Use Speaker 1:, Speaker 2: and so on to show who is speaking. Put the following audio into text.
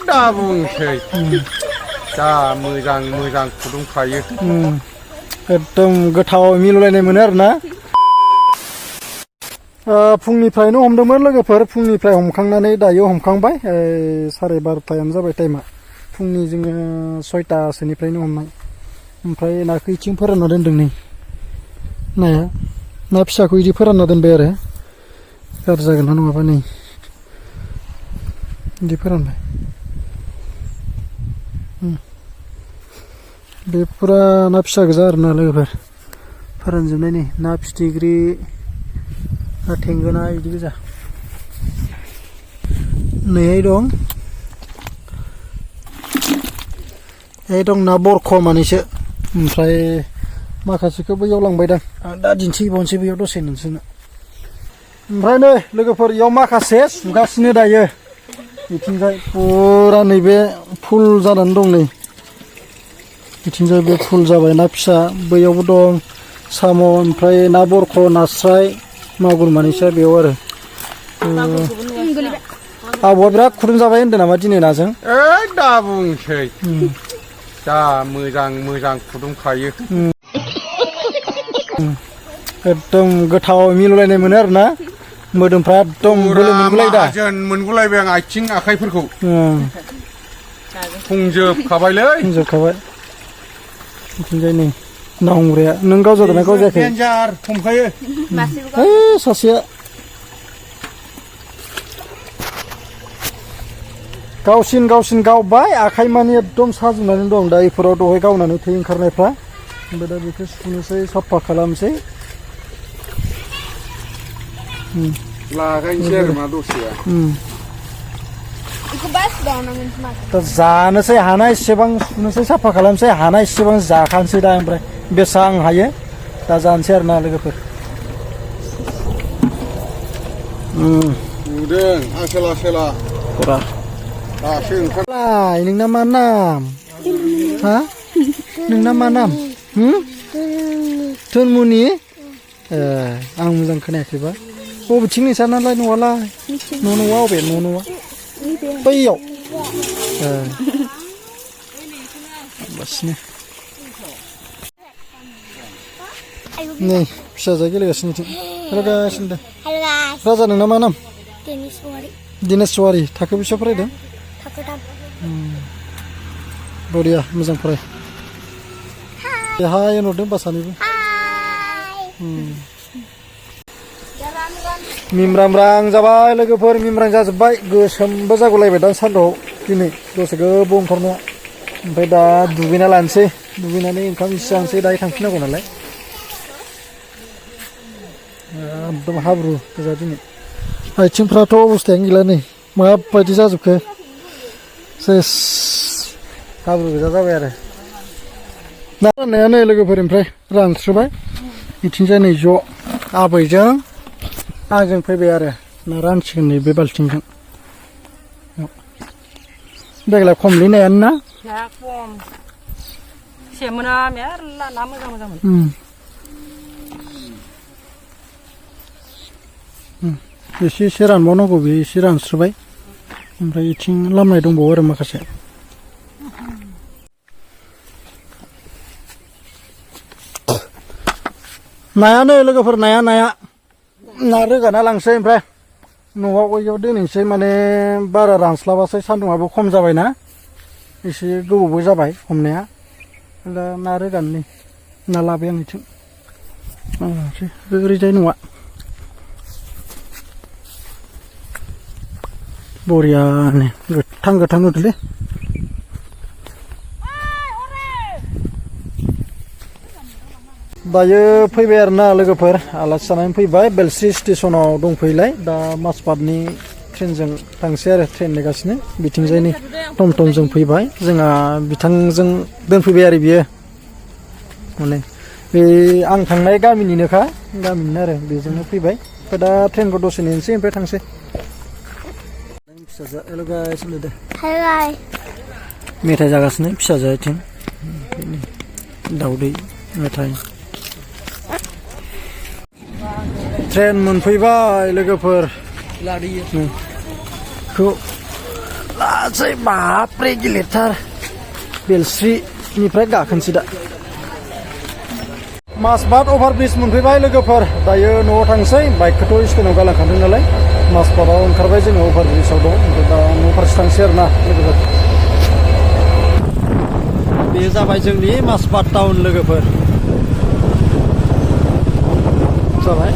Speaker 1: दा बुंसै जा मोजां फुदुंखायो
Speaker 2: एकदम गोथाव मिलौलायनाय मोनो आरोना फुंनिफ्रायनो हमदोंमोन लोगोफोर फुंनिफ्राय हमखांनानै दायो हमखांबाय 12:30 जाबाय टाइमा फुंनि जोङो 6टासोनिफ्रायनो हमनाय ओमफ्राय नाखौ इथिं फोरानना दोनदों नै नाया ना फिसाखौ इदि फोरानना दोनबाय आरो गाज्रि जागोन ना नङाबा नै इदि फोरानबाय बे पुरा ना फिसा गोजा आरोना लोगोफोर फोरानजोबनाय नै ना फिथिख्रि ना थेंगोना इदि गोजा नैहाय दं ना बरख मानैसो ओमफ्राय माखासेखौ बैयाव लांबायदां आं दा दिन्थिबावनोसै बैयाव दसे नोंसोरनो ओमफ्राय नै लोगोफोर इयाव माखासे सुगासिनो दायो बिथिंजाय पुरा नैबे फुल जानानै दं नै बिथिंजाय बे फुल जाबाय ना फिसा बैयावबो दं साम' ओमफ्राय ना बरख नास्राय मागुर मानैसोआ बेयाव आरो आबौआ बिराद खुदुं जाबाय होनदों नामा दिनै नाजों
Speaker 1: दा बुंसै जा मोजां फुदुंखायो
Speaker 2: एकदम गोथाव मिलौलायनाय मोनो आरोना मोदोमफ्रा एकदम बोलो मोनगुलायदा
Speaker 1: मोनगुलायबाय आं आथिं आखाइफोरखौ फुंजोबखाबायलै बिथिंजाय नै ना हमग्राया नों गाव जादोंना गाव जायाखै देन्जार हमखायो
Speaker 2: सासेया गावसिन गावबाय आखाइ मानि एकदम साजोबनानै दं दा इफोराव दहाय गावनानै थै ओंखारनायफ्रा ओमफ्राय दा बेखौ सुनोसै साफा खालामसै
Speaker 1: लागायनोसै आरो मा दसेया
Speaker 2: दा जानोसै हानाय एसेबां सुनोसै साफा खालामसै हानाय एसेबां जाखानोसै दा ओमफ्राय बेसां हायो दा जानोसै आरोना लोगोफोर
Speaker 1: नुदों आसोला
Speaker 2: पुरा
Speaker 1: दासो
Speaker 2: ओंखारलाय नोंना मा नाम हा नोंना मा नाम मwnni आं मोजां खोनायाखैबा बबेथिं नोंसानालाय न'आलाय न'आ अबे न'आ बैयाव बासिनो नै फिसाजोआ गेलेगासिनो गेलेगासिनो दे राजा नोंना मा नाम दिनेशवारि थाखो बेसेबां फरायदों बरिया मोजां फराय हाय होनहरदों होनबा सानैबो मिमरां जाबाय लोगोफोर मिमरां जाजोब्बाय गोसोमबो जागुलायबाय दा सान्दुआव दिनै दसे गोबाव ओंखारनाया ओमफ्राय दा दुगैना लानोसै दुगैनानै ओंखाम इसे जानोसै दायो थांफिननांगौ नालाय एकदम हाब्रु गोजा दिनै आथिंफ्राथ' अबस्थायानो गैला नै माबायदि जाजोबखो सेस हाब्रु गोजा जाबाय आरो ना राननाया नै लोगोफोर ओमफ्राय रानस्रोबाय बिथिंजाय नै ज' आबैजों आंजों फैबाय आरो ना रानसिगोन नै बे बाल्थिंजों देग्लाय खमलै नायानो ना
Speaker 3: खम सेमोना मेरला ना मोजांमोन
Speaker 2: एसे रानबावनांगौ बे एसे रानस्रोबाय ओमफ्राय इथिं लामनाय दंबावो आरो माखासे नायानो लोगोफोर नाया ना रोगाना लांसै ओमफ्राय न'आव बैयाव दोनैसै माने बारा रानस्लाबासै सान्दुंआबो खम जाबायना एसे गोबावबो जाबाय हमनाया दा ना रोगानो ना लाबाय आं इथिं ओरैजाय नङा बरियानो गोथां नुदोंलै दायो फैबाय आरोना लोगोफोर आलासि जानानै फैबाय बेलस्रि स्टेसनाव दंफैलाय दा माजबाटनि ट्रेनजों थांसै आरो ट्रेन नेगासिनो बिथिंजायनि टमटमजों फैबाय जोंहा बिथांजों दोनफैबाय आरो बियो माने बे आं थांनाय गामिनिनोखा गामिनिनो आरो बेजोंनो फैबाय ओमफ्राय दा ट्रेनखौ दसे नेनोसै ओमफ्राय थांसै फिसाजो हेल' गाइस दे मेथाइ जागासिनो फिसाजो आथिं दाउदै मेथाइ ट्रेन मोनफैबाय लोगोफोर गासै बाप्रे गिलिरथार बेलस्रिनिफ्राय गाखोनोसै दा माजबाद अभारब्रिज मोनफैबाय लोगोफोर दायो न'आव थांसै बाइकखौथ' स्टेनाव गालांखादों नालाय माजबादाव ओंखारबाय जोङो अभारब्रिजआव दं ओमफ्राय दा न' फारसे थांसै आरो ना लोगोफोर बे जाबाय जोंनि माजबाद टाउन लोगोफोर जाबाय